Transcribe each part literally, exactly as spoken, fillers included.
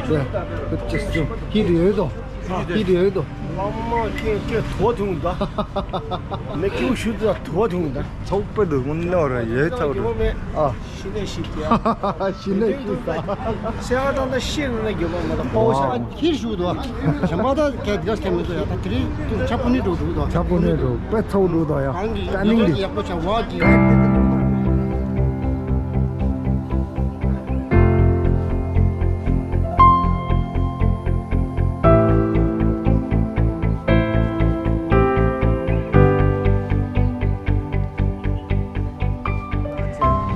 ཧི་རི་ཡོད་དོ། ཧི་རི་ཡོད་དོ། ལམ་མ་ཁྱེད་ཁྱེད་དོ་ཐུང་ད། མེ་ཁྱེད་ཤུ་ད་དོ་ཐུང་ད། ཚོགས་པ་དུ་མུན་ནོར་ཡོད་ཐོག་ཏུ། ཨ། ཤི་ནས་ཤི་ཀྱ། ཤི་ནས་ཤི་ཀྱ། སེ་བ་དང་ད་ཤི་ན་ན་རྒྱུ་མ་མ་ད་པོ་ཤ། ཁྱེད་ཤུ་དོ། ཞམ་པ་ད་ཁྱེད་དགའ་སྐྱེ་མི་དོ་ཡ། ད་དེ་རིང་ཁྱེད་ཆ་པོ་ནི་འགྲོ་འགྲོ་ད། ཆ་པོ་ནི་འགྲོ་དཔེ་ཚོགས་འགྲོ་ད་ཡ། གང་གི་ད་ནིང་འདི་ཡག་པོ་ཆ་བ་གི།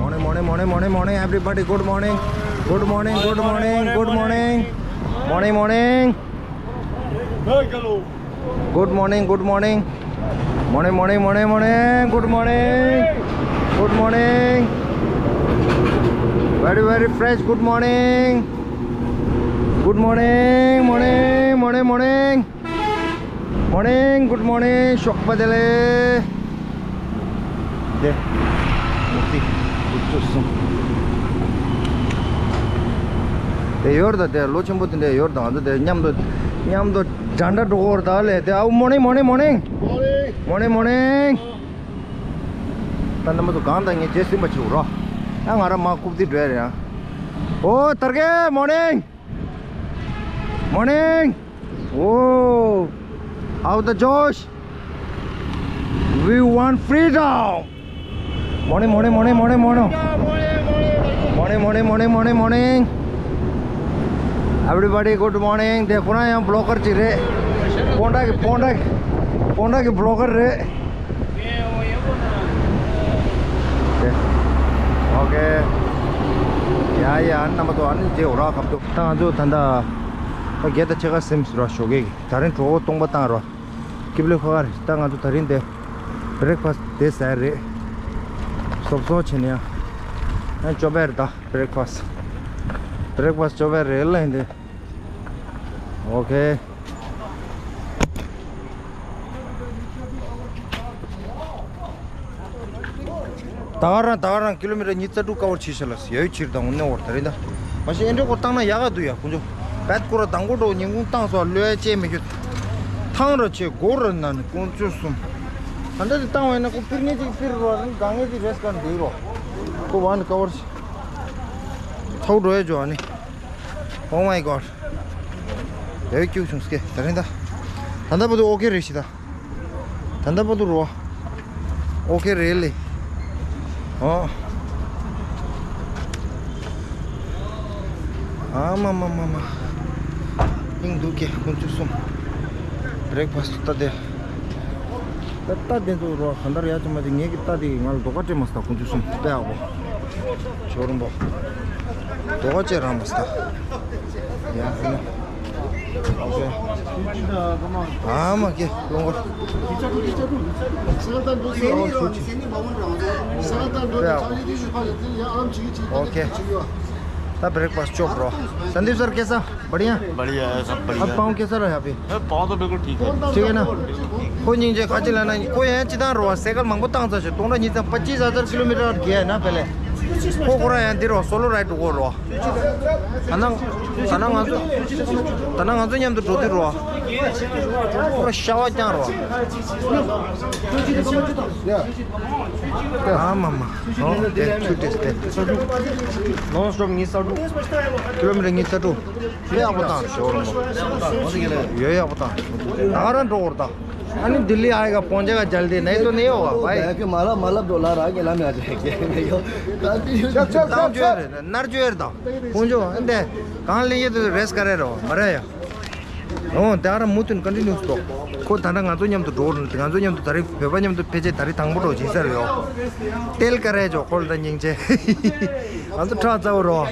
Morning, morning, morning, morning, morning, everybody. Good morning. Good morning, good morning, good morning. Morning, morning. Good morning, good morning. Morning, morning, morning, morning. Good morning. Good morning. Very, very fresh. Good morning. Good morning, morning, morning, morning. Morning, good morning. ཞོགས་པ་བདེ་ལེགས། དེ། མུ་ཏིག་དགུ་བཅུ་གསུམ། དེ་ཡོར་ད་དེ་ལོ་ཆེན་པོ་དེ་འདྲ་ཡོར་ད། ང་ཚོ་དེ་མཉམ་དུ་མཉམ་དུ་འདྲ་འདྲ་འགྲོ་གོར་ད་ལས་དེ། ཨའུ། Morning, morning, morning. Morning, morning. ད་ནམ་དུ་གང་ད་ངས་རྗེས་ཟིན་པ་ཆེ་བོ་རོ། ཨ་ང་ར་མ་ཀུབ་དི་འགྲོ་ཡ་རེད་ཨ། ཨོ་དར་གེ། Morning. Morning. Oh, how the Josh? We want freedom. Morning, morning, morning, morning, morning. Morning, morning, morning, morning, morning. Everybody, good morning. དེ་ཁོ་རང་ཡང་བི་ལོག་གར་ཅིག་རེད། སྤོན་ཊ་གི་སྤོན་ཊ་གི་སྤོན་ཊ་གི་བི་ལོག་གར་རེད། ཨོ་ཁེ། ཡ་ཡ། ཨ་ནི་རྣམ་པ་ཚོ། ཨ་ནི་རྗེས་འོ་ར་ཁབ་ཏུ། ད་ང་ཚོ་ད་ལྟ་ད་བརྒྱད་དང་ཕྱེད་ཀ་ཟིན་ར། ཞོགས་ཀས་ཀྱི་ད་རིང་གྲོགས་པོ་སྟོང་པ་བཏང་ར། སྐྱིབ་ལེ་ཁོ་གར། ད་ང་ཚོ་ད་རིང་དེ་བྷི་རེག་ཕ་སི་དེ་ཟ་རེད། སོབ་སོབ་བྱས་ནས་ཡང་ཅོ་བེར་ད་བྷི་རེག་ཕ་སི། བྷི་རེག་ཕ་སི་ཅོ་བེར་རེད་ལ་ཡིན་དེ། ཨོ་ཁེ། ད་ག་རང་ད་ག་རང་ཀི་ལོ་མི་ཊར་ཉི་ཤུ་རྩ་དྲུག་ཀ་བར་བྱས་ཤག་ལ། ཡ་ཡོད་ཕྱིར་དང་འོ་ནས་བར་ད་རེད་ད། མ་གཞི་ཨེ་འདྲ་ཁོ་བཏང་ན་ཡག་ག་འདུག་ཡ། ཁོང་ཚོ་བད་ཁོ་ར་དང་པོ་འགྲོ་ཉིན་གུང་བཏང་སོགས་ལོས་ཡ་ཅེས་མི་ཤོད། ཐང་ར་ཆེ་སྒོ་ར་ན་ནི་ཀོང་ཅོ་གསུམ། ད་འདྲ་དེ་བཏང་བས་ན་ཁོ་པིར་ངེས་ཅིག་པིར་རོ་རང་གང་ངེས་ཅིག་རེས་ཀར་འདུག་རོ། ཁོ་བ་ནི་ཀ་བར་ཚའུ་འགྲོ་ཡ་ཇོ་ཨ་ནི། Oh my God. ཡ་ཡོད་སྐྱུག་བྱུང་སྐེ་ད་རེད་ད། ད་ལྟ་བར་དུ་ཨོ་ཁེ་རེད་ཤི་ད། ད་ལྟ་བར་དུ་རོ། ཨོ་ཁེ་རེད་ལེ། ཨོ། ཨ་མ་མ་མ་མ། ཨིང་འདུག་གེ་ཀོང་ཅོ་གསུམ། བྷི་རེག་ཕ་སི་ད་དེ། ད་ད་དེ་ཚོ་རོ་གང་ལྟར་ཡ་ཅི་མ་ཅི་ངེད་ཀྱི་ད་དེ་ང་ལ་རྡོ་ཁ་སྤྲད་མ་སི་ད་ཀོང་ཅོ་གསུམ་དཔེ་ཨ་བོ། ཞོ་རུམ་པོ། རྡོ་ཁ་སྤྲད་རང་མ་སི་ད། ཡ་ཧ་ན། ཨོ་ཁེ། ཨ་མ་ཀེ་ལོང་གོ། ཨོ་ཁེ། ད་བྷི་རེག་ཕ་སི་ཅོབ་རོ། སན་དིབ་སར་ཀེ་སར། बढ़िया? बढ़िया है, सब बढ़िया। अब पाँव कैसा रहा अभी? अरे, पाँव तो बिल्कुल ठीक है। ठीक है ना? ཁོ་སྙིང་རྗེ། ཁ་ཅིག་ལ་ན་ཁོ་ཡང་ཅི་དང་རོ་བ་སེ་ཀལ་མང་པོ་བཏང་ཚར་ཞིག་སྟོང་ཕྲག་ཉིས་བརྒྱ་पच्चीस हज़ार किलोमीटर गया है ना पहले। ཁོ་ཁོ་རང་ཡང་འདི་རོ་སོ་ལོ་རའི་ཌི་འགྲོ་རོ། ད་ནང་ད་ནང་ང་ཚོ་ད་ནང་ང་ཚོ་མཉམ་དུ་འགྲོ་དུས་རོ། ཁོ་ར་ཤ་བ་རྐྱང་རོ། ཨ་མ་མ། ཨོ་དེ་ཆུ་དེ་དེ། ལོང་སི་ཊོབ་ཉི་ཤུ་རྩ་དྲུག་ཀི་ལོ་མི་ཊར་ཉི་ཤུ་རྩ་དྲུག་ཡོད་ཡག་པོ་བཏང་ཞོར་མོ། ཡོད་ཡག་པོ་བཏང་། ད་ག་རང་འགྲོ་བར་ད། ཨ་ནི་दिल्ली आएगा पहुंचेगा जल्दी, नहीं तो नहीं होगा भाई। मैं क्यों माला माला डोला रहा गेला में आ जाएंगे मैं यो। चल चल चल चल। नर जो है दा। पूंजो अंदे। कहां लेंगे तो रेस्ट करे रहो मरे या। ཨོ་ད་ར་མུ་མཐུད་ཀོན་ཊི་ནིའུ་སི་འགྲོ། ཁོ་ད་ལྟ་ང་ཚོ་མཉམ་དུ་འགྲོ། ང་ཚོ་མཉམ་དུ་ད་རེས་བོད་པ་མཉམ་དུ་ཕལ་ཆེར་ད་རེས་དང་པོ་འགྲོ་བྱེད་ས་རེད་ཡོ། ཏེལ་ཀ་རེ་ཇོ་ཁོལ་ད་སྙིང་རྗེ། ང་ཚོ་ཁྲག་རྩ་བོ་རོ།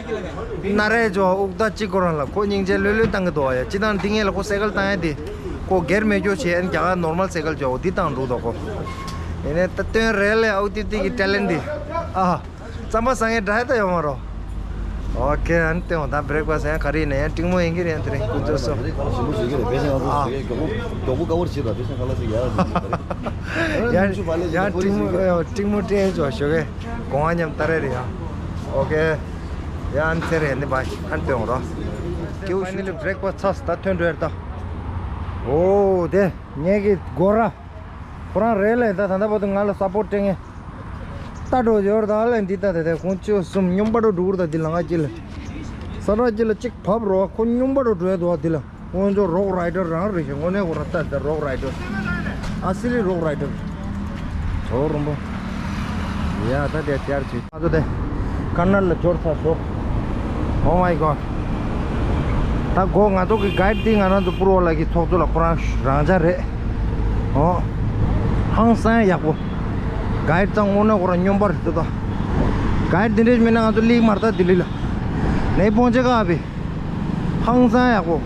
ན་རེ་ཇོ་དབུགས་ད་གཅིག་ཁོ་རང་ལ་ཁོ་སྙིང་རྗེ་ལྷོད་ལྷོད་བཏང་གི་འདུག་ཡ། སྤྱི་བཏང་འདི་ངེད་ལ་ཁོ་སེ་ཀལ་བཏང་ཡ་འདི། ཁོ་སྒེར་མེད་རྒྱུ་བྱས་ཨན་རྒྱ་གར་ནོར་མལ་སེ་ཀལ་ཇོ་འདི་བཏང་འགྲོ་འདུག་ཁོ། ཡིན་ནའི་ད་སྟོན་རེད་ལེ་ཨའུ་ཏི་ཏི་གི་ཊེ་ལེན་འདི། ཨ། རྩམ་པ་ཟ་མཁན་འདྲ་ད་ཡོད་མ་རོ། ཨོ་ཁེ། ཨ་ནི་སྟེང་འོ་ད་བྷི་རེག་ཕ་སི་ཡང་ག་རེ་ཡིན་ན་ཡང་ཏིང་མོ་ཡིན་གྱི་རེད། དེ་རིང་ཁོ་ཚོ་སོ། ཞིམ་པོ་ཞིག་གི་རེད། བེ་སེ་ང་ཚོ་ཨ། ཞིག་གི་མགྱོགས་པོ་མགྱོགས་པོ་དཀའ་བར་བྱེད་དང་། བེ་སེ་ཁ་ལ་ཞིག་ཡ་ཡ། ཡང་ཡང་ཏིང་མོ་ཨ་ཏིང་མོ་སྤྲད་ཆོག་ཞོགས་གེ་གོང་བ་མཉམ་ད་རེ་རེད་ཡ། ཨོ་ཁེ། ཡ་ཨ་ནི་ཚེ་རེད་ནི་བ་ཨ་ནི་སྟེང་འོ་རོ། སྐྱེའུ་ཤུ། Finally breakfast ཚར་ད་ཐོན་འགྲོ་ཡར་ད། ཨོ་དེ་ངེད་ཀྱི་སྒོ་ར། ཁོ་རང་རེད་ལས་ད་ད་ལྟ་བར་དུ་ང་ལ་སཔོར་ཊི་སྤྲད་མཁན། ལྟ་འགྲོ་ཡོར་ད་ལས་འདི་ད་དེ་དེ་ཁོང་ཆོས་གསུམ་སྨྱོན་པ་འགྲོ་འགྲོ་གུར་ད་འདི་ལ་ང་ཅི་ལ། ས་ར་ཅི་ལ་གཅིག་བབ་རོགས་ཁོ་སྨྱོན་པ་འགྲོ་འགྲོ་ཡ་འདུག་བ་འདི་ལ། དངོས་ཆོག་རོག་རའི་ཌར་རང་རེད་ཤག་དངོས་གནས་ཁོ་རང་ལྟ་ལྟ་རོག་རའི་ཌར། ཨ་སི་ལི་རོག་རའི་ཌར། ཚོ་རོང་པོ། ཡ་ད་དེ་ཏིར་ཆི། ང་ཚོ་དེ་ཀར་ནལ་ལ་འབྱོར་ཚར་སོང་། Oh my god། ད་གོ་ང་ཚོ་གི་གའིཌ་དེ་ང་རང་ཚོ་པུར་བ་ལ་གི་ཚོགས་གཙོ་ལ་ཁོ་རང་རང་ཅག་རེད། ཨོ། ཧང་སང་ཡག་པོ། གའིཌ་ཚང་དངོས་གནས་ཁོ་རང་སྨྱོན་པ་རེད་ད། གའིཌ་དེ་འདྲས་མིན་ན་ང་ཚོ་ལིག་མར་ད་ལྡི་ལི་ལ། ནས་སྤོང་ཆེ་ག་བི། ཧང་སང་ཡག་པོ།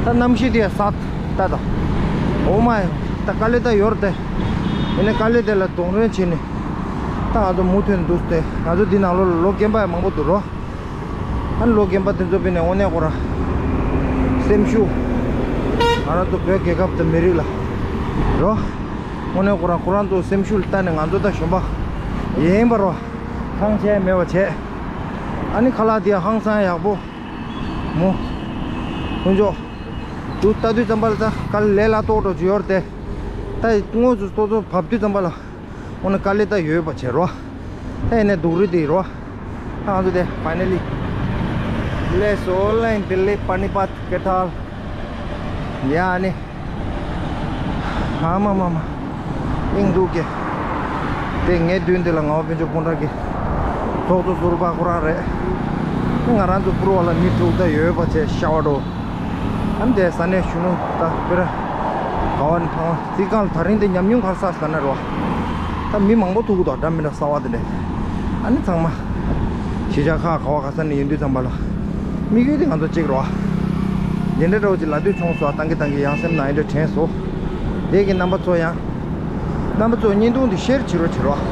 ད་གནམ་གཤིས་དེ་ཡ་སད་ད་ད། ཨོ་མ་ཡ། ད་དཀའ་ལས་ད་ཡོར་ཏེ། ཡིན་ནའི་དཀའ་ལས་དེ་ལ་གདོང་ལེན་བྱས་ནས། ད་ང་ཚོ་མུ་མཐུད་འདུག་སྟེ་ང་ཚོ་འདི་ནང་ལོགས་ལ་ལོ་རྒན་པ་ཡང་མང་པོ་འདུག་རོ། ཨ་ནི་ལོ་རྒན་པ་དེ་ཚོ་བི་ནས་དངོས་གནས་ཁོ་རང་སེམས་ཤུགས། ང་རང་ཚོ་བོད་རྒྱལ་ཁབ་དང་མི་རིགས་ལ་རོ། དངོས་གནས་ཁོ་རང་ཁོ་རང་ཚོ་སེམས་ཤུགས་ལ་ལྟ་ནས་ང་ཚོ་ད་གཞོན་པ་ཡིན་པ་རོ། ཐང་ཆད་མེད་པ་བྱས། ཨ་ནི་ཁ་ལག་དེ་ཡང་ཧང་སང་ཡག་པོ། མོ། དཀོན་མཆོག་དུ་ལྟ་དུས་ཙམ་པ་ལ་ད་ག་ལས་ལ་ཏོག་ཏོག་ཅིག་ཡོར་ཏེ། ད་དངོས་སུ་ཏོག་ཏོག་བབ་དུས་ཙམ་པ་ལ། འོ་ན་དཀའ་ལས་ད་ཡོད་པ་བྱེད་རོ། ད་ཡིན་ནའི་སྡུག་རུས་དེ་རོ། ད་ང་ཚོ་དེ་finally let's all in Delhi Panipat Kaithal ཡ་ནི། ཨ་མ་མ་མ། ཨིང་འདུག་གེ། དེ་ངའི་མདུན་དེ་ལ་ངའོ་དཔལ་འབྱོར་སྤུངས་ཐང་གི་ཚོགས་གཙོ་ཟུར་པ་ཁོ་རང་རེད། ང་རང་ཚོ་པུར་བ་ལ་མི་དྲུག་ད་ཡོད་པ་བྱས་ཤ་བ་འགྲོ། ཨ་ནི་དེ་ས་གནས་གཞོན་ནུ་ད་སྤེ་ར། ག་བ་ནི་ཕང་བ་སི་ཀང་ལ་ད་རིང་དེ་ཉམས་མྱོང་ག་རེ་བསགས་ཟེར་ན་རོ། ད་མི་མང་པོ་ཐུག་གི་འདུག་འདྲ་མི་འདྲ་གསར་བ་དེ་འདྲས། ཨ་ནི་ཚང་མ། གཞིས་ཆགས་ཁག་ག་བ་ག་ས་ནས་ཡིན་དུས་ཙམ་པ་ལ། དམིགས་ཡུལ་དེ་ང་ཚོ་གཅིག་རོ། འདི་འདྲ་འདྲ་བོ་ཅིག་ལ་དུས་ཆུང་སོ་བཏང་གི་བཏང་གི་ཡང་སེམས་ནང་ཡིན་འདྲ་དྲན་སོ། དེ་གི་རྣམ་པ་ཚོ་ཡང་། རྣམ་པ་ཚོ་བརྙན་ཐུང་འདི་ཤེར་བྱེད་རོགས་བྱེད་རོགས།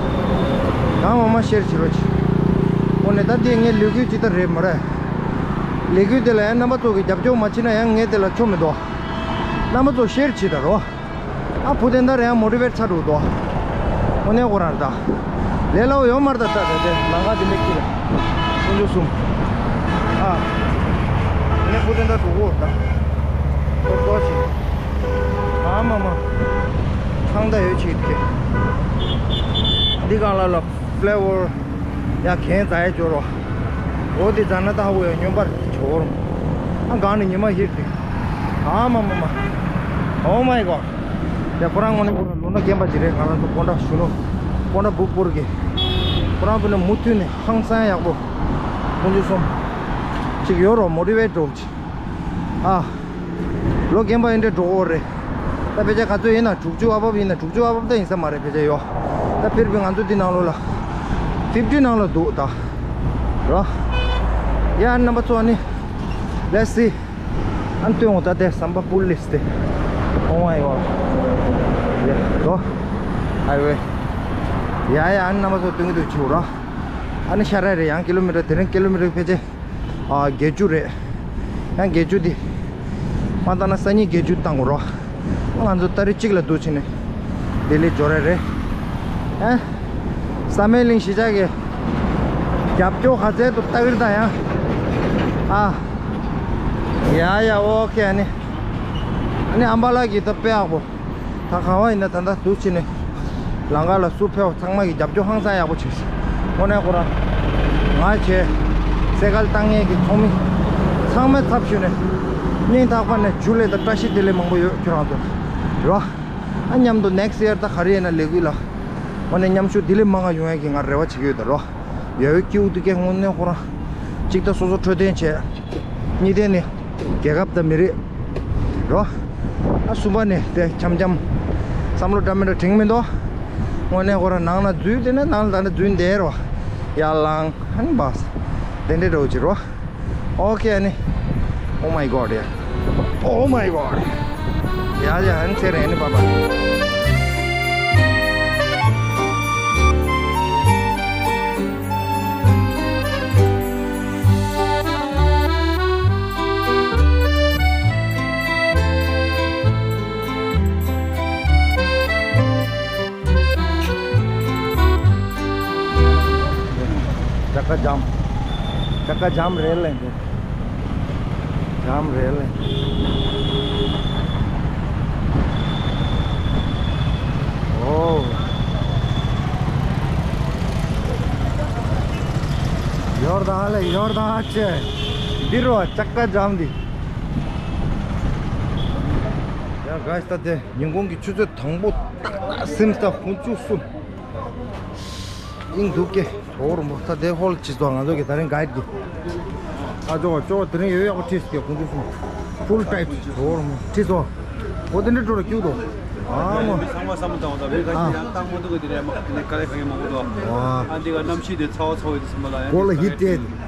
གང་མང་མང་ཤེར་བྱེད་རོགས་བྱེད། འོ་ནས་ད་འདི་ངའི་ལས་འགུལ་ཅིག་ད་རེད་མ་རེད། ལས་འགུལ་དེ་ལ་ཡང་རྣམ་པ་ཚོ་གི་རྒྱབ་སྐྱོར་མ་བྱེད་ན་ཡང་ངས་དེ་ལ་ཆོ་མི་འདུག་རྣམ་པ་ཚོ་ཤེར་བྱེད་ད་རོགས། ཨ་བུ་དེ་འདྲ་རེད་ཡང་མོ་ཊི་ཝེཊ་ཆགས་འགྲོ་འདུག་འོ་ནས་ཁོ་རང་ད། ལས་སླ་བོ་ཡོད་མ་རེད་ད་ད་དེ་ལང་ཀ་དེ་འདྲ་ཁྱི་ལ། ཁོང་ཚོ་གསུམ། ཨ། ངས་བུ་དེ་འདྲ་འགྲོ་གོ་ད། ཏོག་ཏོག་ཞིག་ཨ་མ་མ། ཚང་ད་ཡོད་ཆེད་ཀྱི། འདི་གང་ལ་ལ་ཕླེ་ཝར། ཡ་གན་ཛ་ཡ་འབྱོར་རོ། འོ་དེ་ཛ་ན་ད་ཧ་གོ་ཡ་སྨྱོན་པར་འབྱོར། ཨ་གང་ནས་ཉི་མ་ཧིར་ཏེ། ཨ་མ་མ་མ། Oh my god། ཡ་ཁོ་རང་ངོ་ནས་ཁོ་རང་ལོ་ན་རྒན་པ་ཅིག་རེད། ང་རང་ཚོ་སྤོན་ཊ་གཞོན་ནུ། སྤོན་ཊ་བུ་སྤོར་གི། ཁོ་རང་བུ་ནས་མུ་མཐུད་ནས་ཧང་སང་ཡག་པོ། ཁོང་ཚོ་གསུམ། ཅིག་ཡོད་རོ་མོ་ཊི་ཝེཊ་འགྲོ་ཅིག་ཨ། ལོ་རྒན་པ་ཡིན་འདྲ་འགྲོ་འོ་རེད། ད་ཕལ་ཆེར་ག་ཚོད་ཡིན་ན་དྲུག་ཅུ་ཨ་བབ་ཡིན་ན་དྲུག་ཅུ་ཨ་བབ་ད་ཡིན་ས་མ་རེད་ཕལ་ཆེར་ཡོ། ད་ཕིར་བི་ང་ཚོ་འདི་ནང་ལོགས་ལ། ཕིབ་ཊི་ནང་ལ་འདུག་ད། རོ། ཡ་རྣམ་པ་ཚོ་ཨ་ནི། Let's see། ཨ་ནི་སྟོན་འོ་ད་དེ་ཟམ་པ་པུ་ལིས་དེ། Oh my god། ཡ་རོ། ཧའི་ཝེ། ཡ་ཡ་ཨ་ནི་རྣམ་པ་ཚོ་སྟོན་གི་འདུག་ཆུ་རོ། ཨ་ནི་ཤ་ར་རེད་ཡང་ཀི་ལོ་མི་ཊར་དེ་རིང་ཀི་ལོ་མི་ཊར་ཕལ་ཆེར། ཨ་བརྒྱད་ཅུ་རེད། ཡང་བརྒྱད་ཅུ་འདི། མ་བཏང་ན་སང་ཉིན་བརྒྱད་ཅུ་བཏང་དགོས་རོ། ང་ཚོ་ཏ་རིག་གཅིག་ལ་འདུག་ཕྱིན་ནས། ལྡི་ལི་འབྱོར་རེ་རེད། ཨ། བསམ་ཡས་གླིང་གཞིས་ཆགས་ཀྱི། རྒྱབ་སྐྱོར་ག་ཚད་དུ་ལྟ་གིར་ད་ཡང་། ཨ། ཡ་ཡ་ཨོ་ཁེ་ཨ་ནི། ཨ་ནི་ཨམ་བ་ལ་གི་ད་དཔེ་ཡག་པོ། ད་ག་བ་ཡིན་ན་ད་ལྟ་འདུག་ཕྱིན་ནས། ལང་ཀ་ལ་སུ་ཕེབས་ཚང་མ་གི་རྒྱབ་སྐྱོར་ཧང་སང་ཡག་པོ་བྱས། དངོས་གནས་ཁོ་རང་། ང་བྱས། སེ་ཀལ་བཏང་མཁན་གྱི་ཚོགས་མི། ཚང་མའི་ཚབ་ཞུས་ནས། སྙིང་ཐག་པ་ནས་ཇུ་ལེ་དང་བཀྲ་ཤིས་བདེ་ལེགས་མང་པོ་ཡོད་ཁྱོད་རང་ཚོ། རོ། ཨ་མཉམ་དུ་next year ད་ག་རེ་ཡིན་ན་ལས་འགུལ་ལ། དངོས་གནས་མཉམ་ཞུགས་བདེ་ལེགས་མང་ང་ཡོང་ཡག་གི་ང་རེ་བ་བྱེད་ཀྱི་ཡོད་ད་རོ། ཡོད་ཀྱི་འདུག་གས་དངོས་གནས་ཁོ་རང་། གཅིག་ད་སོ་སོ་འཕྲོད་བསྟེན་བྱས། གཉིས་ལྡན་ནི། རྒྱལ་ཁབ་དང་མི་རིགས། རོ། ཨ་གསུམ་པ་ནི་དེ་འཆམ་འཆམ། བསམ་བློ་འདྲ་མི་འདྲ་དྲན་མི་འདུག་དངོས་གནས་ཁོ་རང་ནང་ན་འཛུལ་དེ་ནས་ནང་ལ་ད་ནི་འཛུལ་འདས་རོ། ཡར་ལངས་ཨ་ནི་བས། དེ་འདྲའི་འགྲོ་ཅི་རོ། ཨོ་ཁེ་ཨ་ནི། Oh my god ཡ། Oh my god ཡ་ཡ་ཨ་ནི་ཚེ་རིང་ཨ་ནི་བ་བ། ཀ་ཀ་ཇམ། ཀ་ཀ་ཇམ་རེད་ལེ་འདི། ཨམ་རེད་ལེ། ཨོ། ཡོར་ད་ལེ་ཡོར་ད་ཆེ། འདི་རུ་ཅག་ཀ་ཇམ་འདི། ཡ་གཱས་ད་དེ་ཉིན་གུང་གི་ཆུ་ཚོད་དང་པོ་ཏག་ཏག་སིམ་ས་ཧུན་ཅུ་སུམ། ཨིན་འདུག་གེ། གྲོགས་རུ་མོ་ད་དེ་ཧོལ་ཅི་ཙོ་ང་ཚོ་གི་ད་རིང་གཱིཌ་གི། ཨ་ཅོ་ཅོ་དེ་རིང་ཡོད་ཡག་པོ་ཁྲིས་ཀྱི་ཁོང་ཚོ་སུ། ཕུལ་ཊའིཊ་གྲོགས་རུ་མོ་ཁྲིས་ཙོ། འོ་དེ་འདྲ་འགྲོ་ར་སྐྱུག་དོ། ཨ་མོ། ཚང་མ་བསམ་བློ་བཏང་བ་དང་མི་ཁ་ཤས་ཡང་བཏང་མ་ཐུབ་གི་དེ་རེད་མ་ནི་དཀའ་ལས་ཁག་གི་མང་པོ་འདུག་ཨ་འདི་ག་གནམ་གཤིས་དེ་ཚ་བ་ཚ་བ་ཡོད་དུས་སུ་མ་ལ་ཡང་གོ་ལ་ཧིད་སྟེ།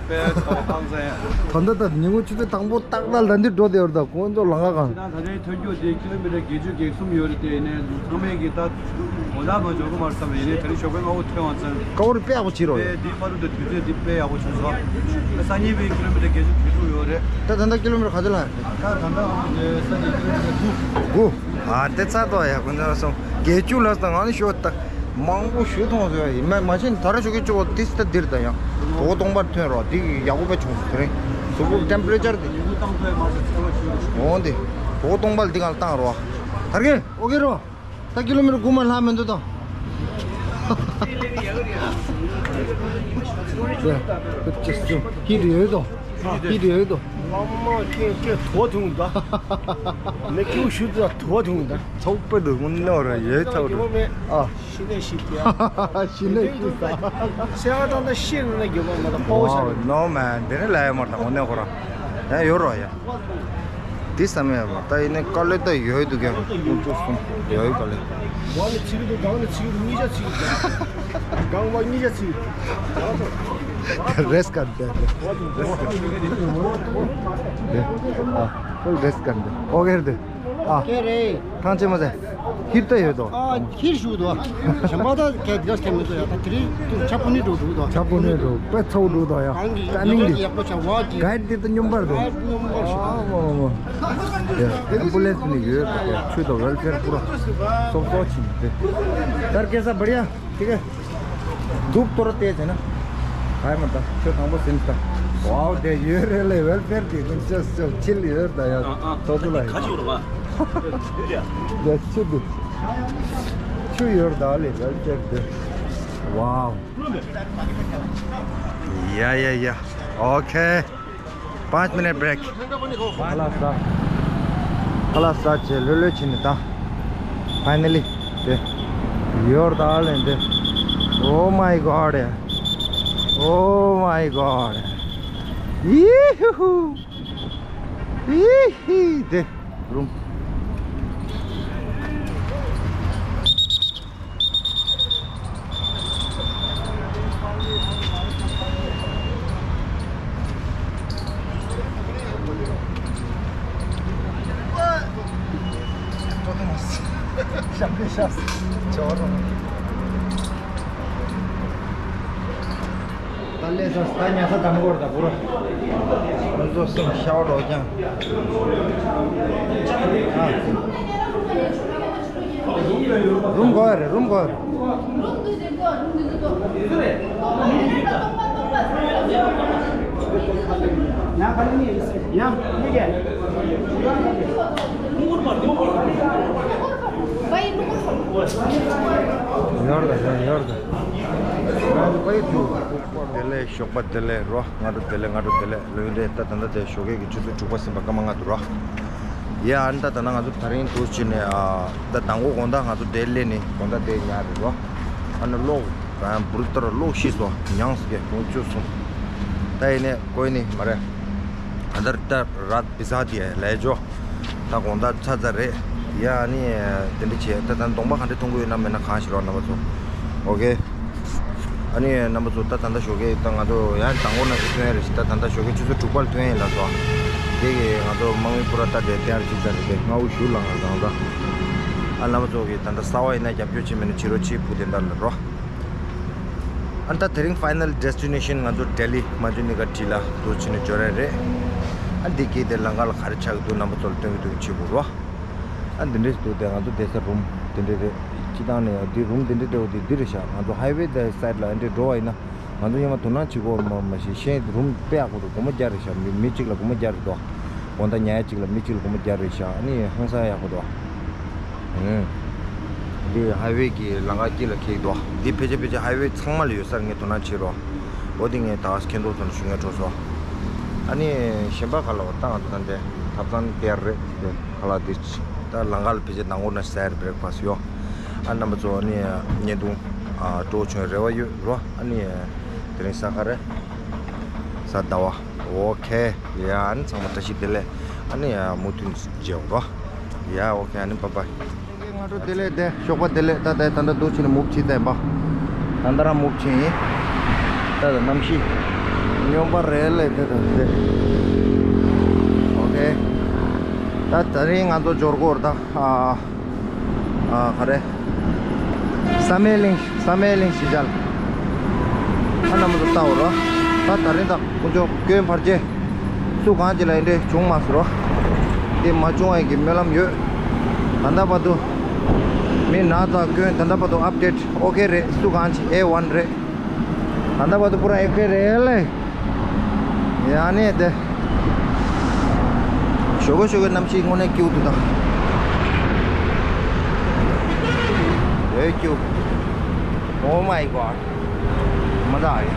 དཔེ་ཚ་བ་བཏང་ས་ཡང་། ད་ལྟ་ད་ཉིན་གུང་ཆུ་ཚོད་དང་པོ་ཏག་ཏག་ལ་འདི་འགྲོ་དེ་ཡོད་ད་ཁོང་ཚོ་ལང་ཀ་གང་། ད་ལྟའི་ཐོན་རྒྱུ་དེ་ཀི་ལོ་མི་ཊར་བརྒྱད་ཅུ་གྱ་གསུམ་ཡོད་རེད་དེ་ཡིན་ནའི་ཚང་མས་ཀྱི་ད་དགོང་དག་མ་འབྱོར་གི་མ་རེད་བསམ་ཡིན་ནའི་ད་རིང་ཞོགས་པའི་སྔ་པོ་ཐོན་བ་ཚར། ཀ་བོ་རི་དཔེ་ཡག་པོ་བྱེད་རོགས་ཡོད། དེ་དེ་ཕ་རུ་དེ་དུས་ཚོད་དེ་དཔེ་ཡག་པོ་བྱུང་སོང་། སང་ཉིན་བའི་ཀི་ལོ་མི་ཊར་བརྒྱད་ཅུ་གྱ་དྲུག་ཡོད་རེད། ད་ད་ལྟ་ཀི་ལོ་མི་ཊར་ག་ཚོད་ལ། ད་ད་ལྟ་དེ་སང་ཉིན་ཀི་ལོ་མི་ཊར་དགུ། དགུ། ཨ་དེ་ཚ་ཏོ་ཡ་ཀུན་ཚ་སོང་བརྒྱད་ཅུ་ལ་སོང་ང་ནི་ཤོད་ད། མང་པོ་ཞུ་མཐོང་ཟེར་བ་ཡིན་མ་མ་ཤེས་ད་ར་ཞོགས་ཀྱི་ཅོག་ཏིས་ད་འདིར་ད་ཡང་དོ་སྟོང་པར་ཐོན་རོགས་འདི་ཡག་པོ་དཔེ་བྱུང་སོང་དེ་རིང་གཟུགས་པོ་ཊེམ་པ་རེ་ཅར་འདི། འོང་འདི་དོ་སྟོང་པར་འདི་གང་བཏང་རོགས་ད་རྒན་ཨོ་ཀེ་རོ། ད་ཀི་ལོ་མི་ཊར་དགུ་མ་ལྷག་མི་འདུག་ད། ཧི་ཌི་ཡོད་དོ། ཧི་ཌི་ཡོད་དོ། བླ་མ་ཁྱེད་ཁྱེད་དུ་བ་འཐུང་ད། ནི་ཁྱེད་ཤུ་ཙ་དུ་བ་འཐུང་ད། ཚོགས་པ་འདུག་མུན་ནོར་ཡོད་ཚོགས་འདུག་ཨ། ཤི་ནས་ཤི་ཀྱ། ཤི་ནས་ཤི་ས། སེ་བ་དང་ད་ཤི་ནས་ན་རྒྱུ་མ་མ་ད་ཕོ་བོ་ཤ། ནོ་མན་དེ་ནས་ལ་ཡ་མར་ད་འོ་ནས་ཁོ་ར། ཡ་ཡོད་རོ་ཡ། དེ་བསམ་ཡས་མ་ད་ཡིན་ནའི་དཀའ་ལས་ད་ཡོད་འདུག་ཀྱང་ཀུན་སྤྱོད་གསུམ་ཡོད་དཀའ་ལས། ཝ་ནི་ཚིག་འདུག་གང་ནི་ཚིག་འདུག་གཉིས་ཆ་ཚིག་འདུག་གང་ཝ་གཉིས་ཆ་ཚིག་འདུག་རེས་ཀར་དེ་རེས་ཀར་དེ་ཨ་ཁོ་རེས་ཀར་དེ་ཨོ་ཁེར་དེ་ཨ་ཁེ་རེད། ཐང་ཆེན་མ་ཟེར། ཁྱེར་ཏེ་ཡོད་དོ། ཨ་ཁྱེར་ཞུ་དོ། གཞན་པ་ད་གལ་དེ་ག་ཁྱེར་མི་འདུག་ཡ་ད་དེ་རིང་ཏུ་ཆ་པོ་ནི་འགྲོ་འགྲོ་དོ། ཆ་པོ་ནི་འགྲོ་དཔེ་ཚོགས་འགྲོ་དོ་ཡ། གང་གི་ད་ནིང་འདི་ཡག་པོ་བྱ་བ་གི་ག་དེ་ད་སྙོམས་པར་འགྲོ། ག་སྙོམས་པར་ཞུ། ཨ་མོ་མོ། ཡ་ཨེམ་བུ་ལེན་སི་ནི་ཡོད་པ་ཆུ་དང་ཝེལ་ཕེར་པུ་ར་སོབ་སོབ་ཕྱིན་ཏེ། དར་སྐད་ས་བར་ཡ་ཐིག་གེ། འདུག་ཏོ་ར་ཏེ་ཟེར་ན། ག་ཡ་མ་ད་ཆུ་དང་པོ་ཟིན་ས། ཝའོ་དེ་ཡོད་རེད་ལེ་ཝེལ་ཕེར་དེ་ཀུན་ཆོས་ཆོས་ཆིལ་ཡོད་ད་ཡ། ཨ་ཨ། ཏོ་ཏོ་ལ་ཡ། ཁ་ཅིག་ཡོད་ར་བ། ཡ་ཆུ་དེ། ཆུ་ཡོད་ད་ལེ་ཝེལ་ཕེར་དེ། ཝའོ། ཡ་ཡ་ཡ། ཨོ་ཁེ། Five minute break. ཁ་ལག་ཟ། ཁ་ལག་ཟ་བྱས་ལྷོད་ལྷོད་བྱས་ནས་ད། Finally དེ། ཡོར་ད་ལེན་དེ། Oh my God. Oh my God. ཡི་ཧུ་ཧུ། ཡི་ཧི་དེ། རུམ། ད་ལས་ས་ས་ཉ་ས་དམ་གོར་ད་བུ་ར། ང་ཚོ་སེམས་ཤ་བ་རོ་ཀྱང་། ཨ། རུམ་གོ་རེ་རུམ་གོ་རེ། ཡོར་ད་ཡོར་ད། བདེ་ལེགས་ཞོགས་པ་བདེ་ལེགས་རོ། སྔ་དྲོ་བདེ་ལེགས། སྔ་དྲོ་བདེ་ལེགས། ལོས་རེད། ད་ད་ལྟ་དེ་ཞོགས་ཀས་ཀྱི་ཆུ་ཚོད་དྲུག་པ་ཟིན་པ་སྐར་མ་ལྔ་འདུག་རོ། ཡ་ཨ་ནི་ད་ད་ལྟ་ང་ཚོ་ད་རིང་དུ་ཕྱིན་ནས་ཨ་ད་དང་པོ་དགོང་དག་ང་ཚོ་དེ་སླེབས་ནས་དགོང་དག་དེ་ཉལ་རེད་རོ། ཨ་ནི་གློག་ད་འབུར་ལྟར་གློག་ཤི་སོང་མྱངས་སོང་གས་ཀུན་སྤྱོད་གསུམ། ད་ཡིན་ནས་ཀོ་ཡིན་ནི་མ་རེད། ད་ལྟ་ད་ར་བི་ས་དེ་ལས་ཇོ། ད་དགོང་དག་ཚ་ཚ་རེད། ཡ་ཨ་ནི་དེ་འདྲ་བྱས་ད་ད་གདོང་པ་ག་འདྲ་མཐོང་གི་ཡོད་ན་མེད་ན་གང་ཞིག་རོགས་རྣམ་པ་ཚོ། ཨོ་ཀེ། ཨ་ནི་རྣམ་པ་ཚོ་ད་ད་ལྟ་ཞོགས་ཀས་ད་ང་ཚོ་ཡང་དང་པོ་ན་ཚོ་ཐོན་ཡ་རེད་ཤི། ད་ད་ལྟ་ཞོགས་ཀས་ཆུ་ཚོད་དྲུག་པར་ཐོན་ཡིན་ལ་སོ། དེ་གི་ང་ཚོ་དམག་མི་པུ་ར་ད་དེ་ཏེ་ཡར་ཅིག་ཚར་རེད་དེ་སྔ་བོ་ཞུ་ལ་ང་རང་ད། ཨ་རྣམ་པ་ཚོ་གི་ད་ལྟ་གསར་པ་ཡིན་ན་རྒྱབ་སྐྱོར་བྱེད་མེད་ན་ཕྱི་རོལ་ཕྱི་བུ་དེ་འདྲ་ལ་རོ། ཨ་ད་དེ་རིང་ཕའི་ནལ་ཌེ་སི་ཊི་ནེ་ཤན་ང་ཚོ་ལྡི་ལི་མ་ཇུ་ནི་ག་ཊི་ལ་འདུག་ཕྱིན་ནས་འབྱོར་ཡ་རེད། ཨ་འདི་གི་དེ་ལམ་ཁ་ལ་ག་རེ་ཆགས་ཀྱི་འདུག་རྣམ་པ་ཚོ་ལ་སྟོན་གྱི་འདུག་ཕྱི་བུ་རོ། ཨ་འདི་འདྲས་འདུག་དེ་ང་ཚོ་བསྡད་ས་རུམ་འདི་འདྲས་རེད། སྤྱི་བཏང་ནས་འདི་རུམ་འདི་འདྲས་འདྲ་བོ་དེ་འདི་རེད་ཤག་ང་ཚོ་ཧའི་ཝེ་དེ་སའིཌ་ལ་འདི་འདྲས་འགྲོ་བ་ཡིན་ན་ང་ཚོ་སྔོན་མ་དོ་སྣང་བྱེད་དགོས་མ་མ་ཤེས་གཞན་རུམ་དཔེ་ཡག་པོ་འདུག་སྒོར་མོ་བརྒྱ་རེད་ཤག་མི་མི་གཅིག་ལ་སྒོར་མོ་བརྒྱ་རེད་འདུག་དགོང་དག་ཉལ་ཡ་གཅིག་ལ་མི་གཅིག་ལ་སྒོར་མོ་བརྒྱ་རེད་ཤག་ཨ་ནི་ཧང་སང་ཡག་པོ་འདུག་ཨུམ། འདི་ཧའི་ཝེ་གི་ལམ་ཁ་དཀྱིལ་ལ་འཁེལ་འདུག་འདི་ཕལ་ཆེར་ཕལ་ཆེར་ཧའི་ཝེ་ཚང་མ་ལ་ཡོད་ས་རེད། ངས་དོ་སྣང་བྱེད་རོགས། འོ་དེ་ངས་ད་མཁྱེན་རྟོགས་ཐོག་ནས་ཞུ་ངེས་འཕྲོ་སོང་། ཨ་ནི་གཞན་པ་ག་ལ་བ་ཏང་ད་ལྟ་འདི་ཐབ་ཚང་དེ་རེད། དེ་ག་ལ་འདི་ད་ལམ་ཁ་ལ་ཕལ་ཆེར་ནང་སྒོ་ན་ཟས་རེད། བྷི་རེག་ཕ་སི་ཡོད། ཨ་རྣམ་པ་ཚོ་ཨ་ནི་བརྙན་ཐུང་ཨ་སྤྲོ་བྱུང་རེ་བ་ཡོད་རོ། ཨ་ནི་དེ་རིང་གཟའ་ག་རེ། གཟའ་ཟླ་བ། ཨོ་ཁེ། ཡ་ཨ་ནི་ཚང་མ་བཀྲ་ཤིས་བདེ་ལེགས། ཨ་ནི་ཡ་མུ་མཐུད་མཇལ་ཡོང་རོགས། ཡ་ཨོ་ཁེ། ཨ་ནི་བཱའི་བཱའི། སྔ་དྲོ་བདེ་ལེགས། དེ་ཞོགས་པ་བདེ་ལེགས། ད་ལྟ་ད་ལྟ་འདུག་ཕྱིན་ནས་མུབ་ཕྱིན་ཏེ་འབའ། ད་ལྟ་རང་མུབ་ཕྱིན་ཡིན། ད་ལྟ་གནམ་གཤིས་སྨྱོན་པ་རེད་ལེ། དེ་ད་དེ། ཨོ་ཁེ། ད་དེ་རིང་ང་ཚོ་འབྱོར་སྐོར་ད་ཨ། ཨ་ག་རེ། བསམ་ཡས་གླིང་། བསམ་ཡས་གླིང་གཞིས་ཆགས། ཨ་རྣམ་པ་ཚོ་ལྟ་འོ་རོ། ད་དེ་རིང་ད་དཀོན་མཆོག་སྐྱོན་བར་ཆད། སུ་གང་ཅི་ལ་ཡིན་འདྲེ་བྱུང་མ་སོང་རོ། དེ་མ་བྱུང་བའི་གི་སྨོན་ལམ་ཡོད། ད་ལྟ་བར་དུ་མི་ན་ཚ་སྐྱོན་ད་ལྟ་བར་དུ་ཨབ་ཌེཊ་ཨོ་ཁེ་རེད། སུ་གང་ཅི་ཨེ་ཝན་རེད། ད་ལྟ་བར་དུ་པུ་ར་ཨོ་ཁེ་རེད་ལེ། ཡ་ནས་དེ། ཞོགས་ཀས་ཞོགས་ཀས་གནམ་གཤིས་དངོས་གནས་སྐྱིད་པོ་འདུག་ད། ཡོད་སྐྱིད་པོ། Oh my God. མ་དག་ཡ།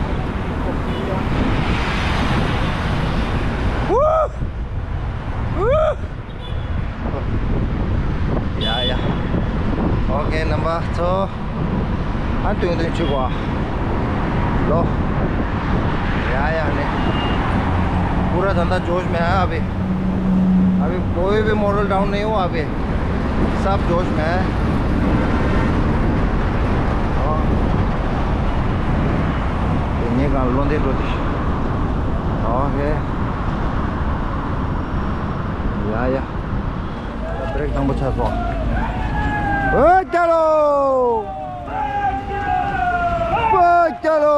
ཧུ། ཧུ། ཡ་ཡ། ཨོ་ཁེ་རྣམ་པ་ཚོ། ཨ་ཏུང་ཏུང་ཆུ་གོ། ལོ། ཡ་ཡ་ནི། पूरा धंधा जोश में है अभी। अभी कोई भी model down नहीं हुआ अभी। सब जोश में है। ཨོ། དེ་ངས་གང་བློ་འདས་འགྲོ་དེ། ཨོ་ཁེ། ཡ་ཡ། བྷི་རེག་དང་པོ་ཆགས་སོང་། ཨོ་ཀྱ་ལོ། ཨོ་ཀྱ་ལོ།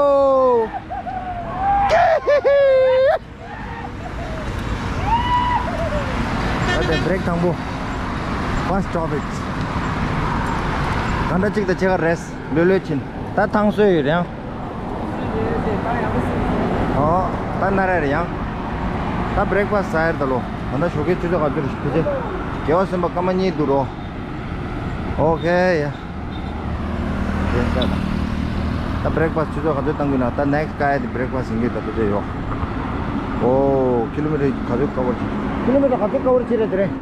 ད་ལྟ་བྷི་རེག་དང་པོ། First stop it. གང་འདྲ་གཅིག་དང་ཕྱེད་ཀ་རེད། ལོས་ལོས་ཕྱིན། ད་ཐང་སོས་ཡོད་རེད་ཡང་། ཨོ། ད་ན་ར་རེད་ཡང་། ད་བྷི་རེག་ཕ་སི་ཟ་ཡར་ད་ལོ། ད་ལྟ་ཞོགས་ཀའི་ཆུ་ཚོད་ག་ཚོད་རེད་ཕལ་ཆེར། རྒྱལ་བ་སེམས་དཔའ་སྐར་མ་གཉིས་འདུག་རོ། ཨོ་ཁེ་ཡ། ད་བྷི་རེག་ཕ་སི་ཆུ་ཚོད་ག་ཚོད་བཏང་གི་ན་ད་ནེག་སི་ཊི་ཀ་ཡ་དེ་བྷི་རེག་ཕ་སི་ཡིན་གྱི་ད་ཕལ་ཆེར་ཡོད། ཨོ། ཁི་ལོ་མི་ཊར་ག་ཚོད་ཀ་བར་བྱེད། ཁི་ལོ་མི་ཊར་ག་ཚོད་ཀ་བར་བྱེད་རེད་དེ་རེད།